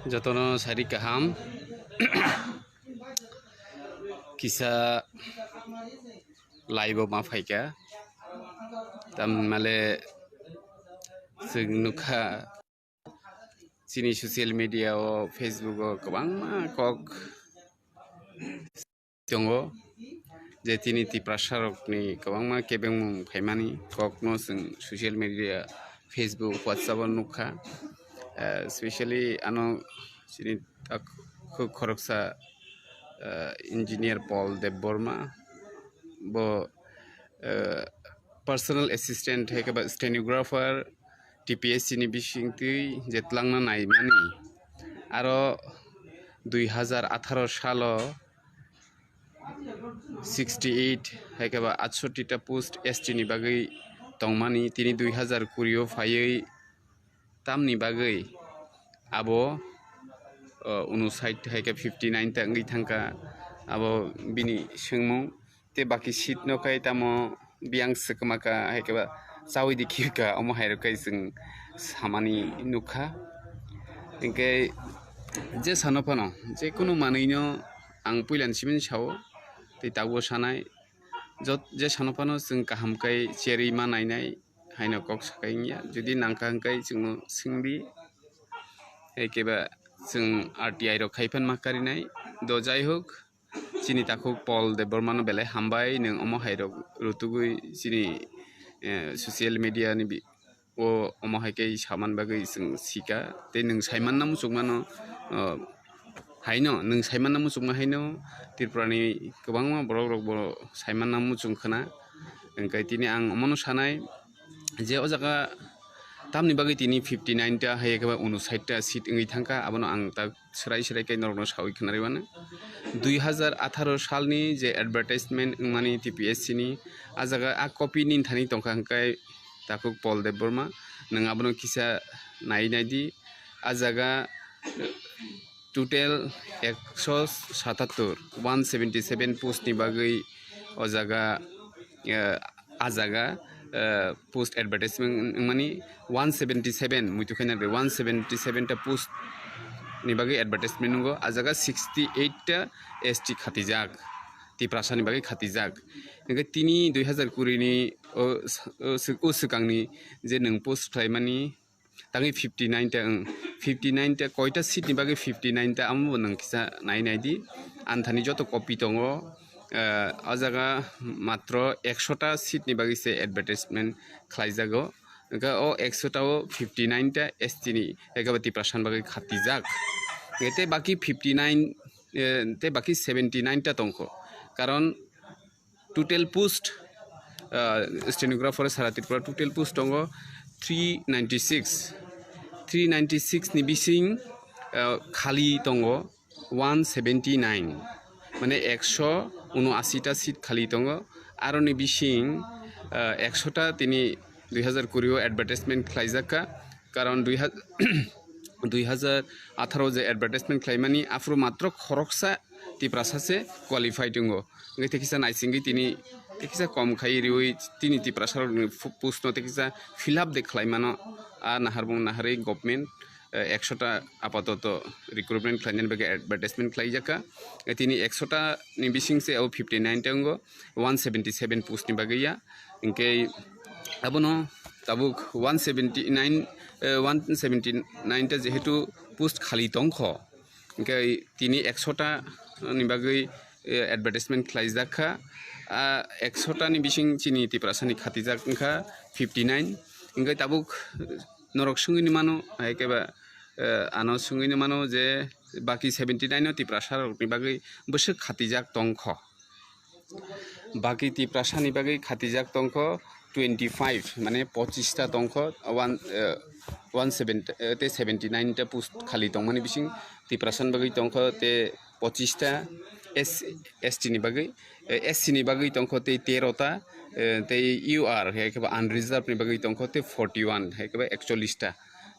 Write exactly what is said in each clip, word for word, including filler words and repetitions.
Jotono sari kaham. Kisa live o ma phaikha. Tamhinmale chwng nukha chini social media o, Facebook o kwbangma kok tongo, je tini Tiprasa rokni kwbangma kebengmung phaimani kokno chwng social media, Facebook, WhatsApp o nukha. Eh, specially ano chini tak-, khoroksa, eh, engineer Paul Debbarma, bo, eh, personal assistant hai khe ba stenographer, T P S C ni bisingtwi je twlangna naimani. Aro dui hazar atharo salo sixty eight hai khe ba atshotti ta post S T ni bagwi tongmani, tini dui hazar kuri o phaiwi tamni bagwi abo, o, unsait hai khe fifty nine ta wngwi thangkha abo bini swngmung. Tei baki seat no khe tamo biyang swkma kha hai khe ba chaui di khibi kha, omo hai rok khe chwng samani nukha. Hinkhe je sano phano je kunu manwi no ang puila ni simi sao, tei tabuk sanai jot-, je sano phano chwng kaham khe cherwi ma nainai haino kok sakai wngya, jodi nangkha hwnkhe chwngno swngdi, hai khe ba chwng R T I rok khai phan ma karinai. Do jai hok, chini takhuk Paul Debbarma no belai hambai, nwng omo hai rok rutugwi chini, eh, social media ni bi-, o omo hai khe saman bagwi chwng sika. Tei nwng saimanna muchungmano, o, haino, nwng saimanna muchungma haino Tripura ni kwbangma borok rok bo saimanna muchung khna. Hinkhe tini ang omono sanai je o jaga tamni bagwi tini fifty nine ta hai khe ba unsait ta seat wngwi thangkha, abono ang ta swrai swrai khe norokno saui khwnarwi mano. Dui hazar atharo salni je advertisement wngmani T P S C ni, a jaga a copy ni thani tongkha hwnkhe takhuk Paul Debbarma, nwng abono kisa nai naidi. A jaga total ekso satattor, one seventy seven post ni bagwi o jaga, eh, a jaga, eh, post advertisement wngmani one seventy seven, muitu khaina de one seventy seven ta post ni bagwi advertisement nungo, a jaga sixty eight ta S T khatijak, Tiprasa ni bagwi khatijak. Hinkhe tini dui hazar kuri ni o, o, o swkangni je nwng post khlaimani, tangwi fifty nine ta, wng, fifty nine ta, koita seat ni bagwi fifty nine ta, amo bo nwng kisa nai naidi. Anthani joto copy tongo, eh, o jaga matro ekso ta seat ni bagwi se advertisement khlaijago. Hwnkhe o ekso ta o fifty nine ta S T ni, ekaba Tiprasa ni bagwi khatijak. Tei baki fifty nine, eh, tei baki seventy nine ta tongkho. Karon total post, ah, stenographer sara Tripura total post tongo three ninety six. Three ninety six ni bising, ah, khali tongo one seventy nine. Mane ekso uno asi ta seat khali tongo. Aroni bising, ah, ekso ta tini dui hazar kuri o advertisement khlaijak kha. Karon dui ha-, dui hazar atharo je advertisement khlaimani, aphuru matro khoroksa Tiprasa se qualified wngo. Hwnkhe tei kisa naisingwi tini tei kisa kom khai riwi tini Tiprasa rokni fu-, post no tei kisa fill up de khlai mano. A nahar bung naharwi government, eh, ekso ta apatoto recruitment khlainani bagwi advertisement khlaijak kha. Eh, tini ekso ta ni bising se abo fifty nine ta wngo, one seventy seven post ni bagwi ya. Hinkhe abono tabuk one seventy nine, eh, one seventy nine ta jehetu post khali tongkho, hinkhe tini ekso ta ni bagwi, eh, advertisement khlaijak kha. Ah, ekso ta ni bising chini Tiprasa ni khatijak wngkha fifty nine. Hinkhe tabuk norok swngwi ni mano, hai khe ba, eh, ano swngwi ni mano je baki seventy nine no Tiprasa rokni bagwi bwswk khatijak tongkho. Baki Tiprasa ni bagwi khatijak tongkho twenty five, mane pochis ta tongkho, one, eh, one seven, eh, tei seventy nine ta post khali tongmani bising Tiprasa ni bagwi tongkho tei pochis ta, S, S T ni bagwi, eh, S C ni bagwi tongkho tei tero ta, eh, tei U R, hai khe ba unreserved ni bagwi tongkho tei forty one, hai khe ba ekchollis ta.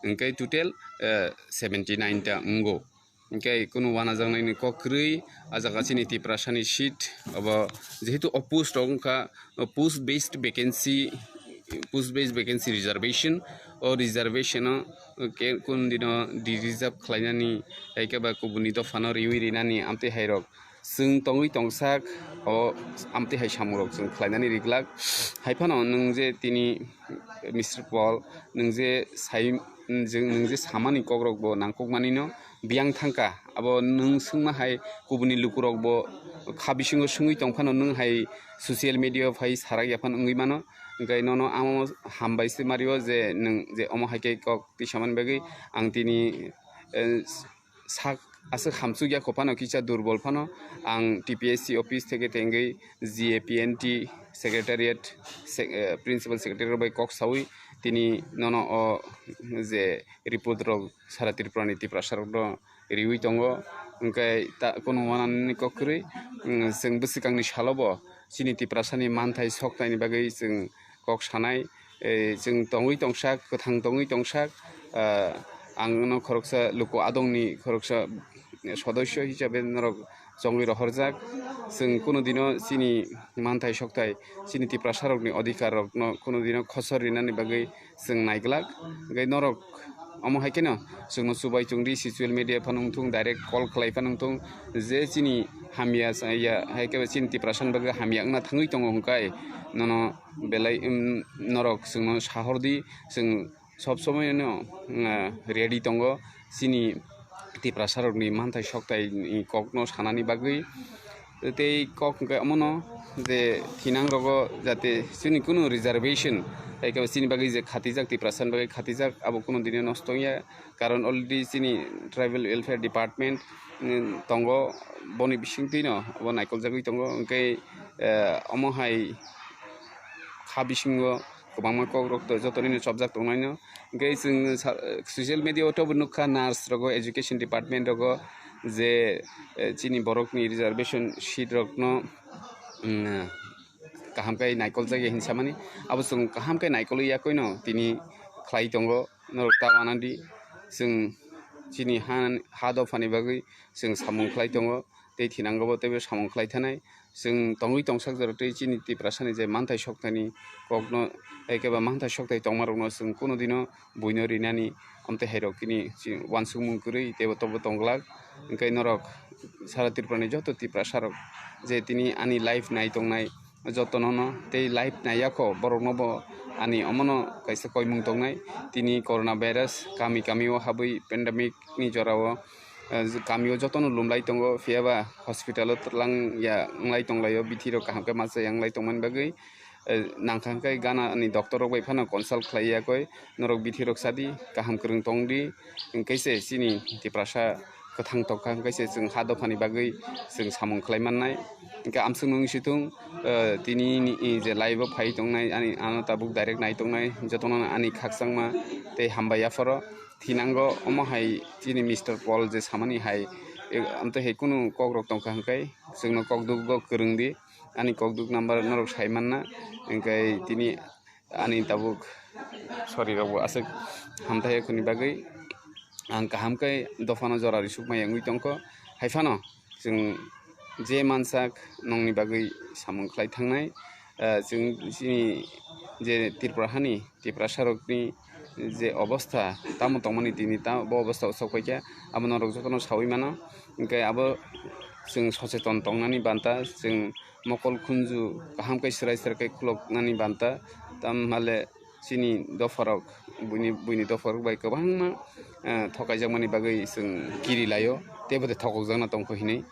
Hwnkhe total, eh, seventy nine ta wngo. Hwnkhe kunu uanajaknaini kok kwrwi, a jaga chini Tiprasani seat, obo jehetu o post rok wngkha, o post based vacancy post base vacancy reservation, o reservation o ke kun dino de-reserve khlainani, hai khe ba kubuni dophano riwi rinani amtwi hai rok chwng tongwi tongsak, o amtwi hai samung rok chwng khlainani riglak. Hai phano nwng je tini Mister Paul, nwng je sai, nwng je samani kokrok bo nangkukmani no biyang thangkha. Abo nwng swngma hai kubuni lukurok bo kha bisingo swngwi tongphano nwng hai social media phai sarak yaphano wngwi mano. Hwnkhe nono amo hambai se mario je nwng je omo hai khe kok twi samani bagwi ang tini, eh, sak aswk hamsuk ya kho phano kisa durbol phano ang T P S C office theke tengwi G A P N T secretariat, se-, eh, principal secretary rok bai kok sawi tini nono o je report rok sara Tripura ni Tiprasa rok no riwi tongo. Hwnkhe ta kunu wanani kok kwrwi, mm, chwng bwswkangni salo bo chini Tiprasa ni manthai sokthai ni bagwi chwng kok sanai, eh, chwng tongwi tongsak, kwthang tongwi tongsak, ah, ang no khoroksa luku adong ni khoroksa sodosyo hisabe norok chongwi rohorjak. Chwng kunu dino chini manthai sokthai, chini Tiprasa rok ni odhikar rok no kunu dino khosor rinani bagwi chwng naiglak. Hwnkhe norok omo hai kheno chwngno chubai chwngdi, social media phano wngthung, direct call khlai phano wngthung, je chini hamya sa-, ya, hai khe chini Tiprasa ni bagwi hamya wngna thangwi tongo hwnkhe nono belai, um, norok chwngno sahordi, chwng sob somoi no, uh, ready tongo chini Tiprasa rokni manthai sokthai ni kokno sanani bagwi. Tei kok hwnkhe omono je thinang rogo jate chini kunu reservation, hai khe chini bagwi je khatijak, Tiprasa ni bagwi khatijak, abo kunu dine nosto wngya, karon already chini Tribal Welfare Department, mm, tongo, boni bisingtwi no abo naikoljagwi tongo, hwnkhe, eh, omo hai kha bisingo kwbangma kokrok to-, joto nini chopjak tongnaino. Hwnkhe chwng sa-, social media o tobo nukha, nurse rogo, education department rogo je, eh, chini borokni reservation seat rokno, mm, kaham khe naikoljak ya hinwi samani. Abo chwng kaham khe naikolwi yakoino tini khlai tongo, norok ta wanadi. Chwng chini ha, ha dophani bagwi chwng samung khlai tongo, tei thinango bo teibo samung khlai thanai. Chwng tongwi tongsak jora tei chini Tiprasani je manthai sokthani kokno, ekeba manthai sokthai tongmarokno chwng kunu dino buino rinani, amtwi hairok kini chi-, uansukmung kwrwi teibo tobo tongglak. Hwnkhe norok sara Tripurani joto Tiprasarok je tini ani live nai tongnai, jotonono tei live naiya kho, borokno bo ani omono kaisa koimung tongnai. Tini corona virus kami kami o habwi pandemic ni jora o, eh, kami o jotono lumlai tongo, phiya ba hospital o twlang ya wnglai tonglaio, bithi rok kaham khe masa ya wnglai tongmani bagwi, eh, nangkha hwnkhe gana ni doctor rok bai phano consult khlai ya koi, norok bithi rok sadi, kaham kwrwng tongdi, hwnkhe se chini Tiprasa kwthang tongkha, hwnkhe se chwng ha dophani bagwi chwng samung khlai mannai. Hwnkhe amswkno wngwi si thung, eh, tini ni, eh, je live o phai tongnai, ani ano tabuk direct nai tongnai, jotono ani khakchangma tei hambai yapharo thinango. Omo hai chini Mister Paul je samani hai, eh, amtwi hai kunu kokrok tongkha hwnkhe chwngno kokdukgo kwrwngdi, ani kokduk number norok sai manna, hwnkhe tini ani tabuk sorry rokbo aswk hamthai khoni bagwi ang kaham khe dophano jora risukmaya wngwi tongkho. Hai phano chwng je mansak nongni bagwi samung khlai thangnai, ah, chwng chini je Tripura hani Tiprasarokni je obostha tamo tongmani tini ta bo obostha o sok paikha, abo norok jotono sawi mano. Hwnkhe abo chwng socheton tongnani banta, chwng mokol khunju kaham khe swrai swrai khe khuloknani banta, tamhale chini dopharok, buini, buini dopharok bai kwbangma, eh, thokaijakmani bagwi chwng kiri laio, teibo de thokokjakna tongkho hinwi.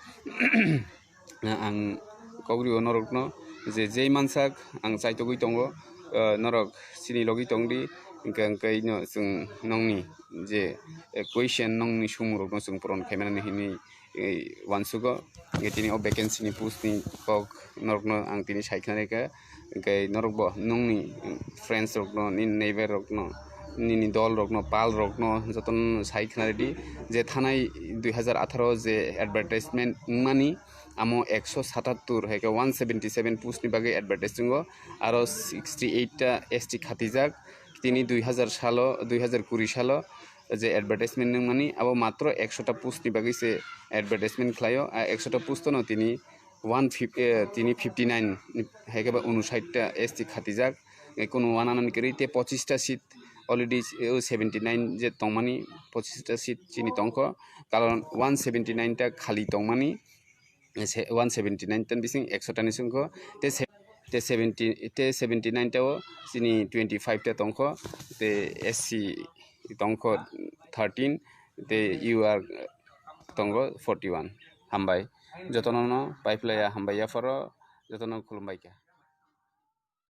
Ang kok rio norokno je jei mansak ang chaitogwi tongo, eh, norok chini logi tongdi, hwnkhe, hwnkhe no chwng nongni je, eh, question, nongni sumung rokno chwng puron khaimani hinwi, eh, uansugo. Hwnkhe tini o vacancy ni post ni kok norokno ang tini sai khna rikha. Hwnkhe norokbo nongni friends rokno, nini neighbor rokno, nini dol rokno, pal rokno jotono sai khna ridi je thanai dui hazar atharo je advertisement wngmani, amo ekso satattur hai khe one seventy seven post ni bagwi advertise wngo, aro sixty eight ta S T khatijak. Tini dui hazar salo, dui hazar kuri salo je advertisement nungmani, abo matro ekso ta post ni bagwi se advertisement khlaio. A ekso ta post no tini one fifty, eh, tini fifty nine, hai khe ba unusait ta S T khatijak. eh, kunu uananani kwrwi, tei pochista seat already, eh, seventy nine je tongmani, pochista seat chini tongkho, karon one seventy nine ta khali tongmani, eh, se-, one seventy nine ta ni bising ekso ta ni sungkho, tei se-, tei seventy, tei seventy nine ta o chini twenty five ta tongkho, tei S C tongkho thirteen, tei U R tongo forty one. Hambai. Jotono no pai phlaiya, hambai yapharo, jotono khulumbai kha.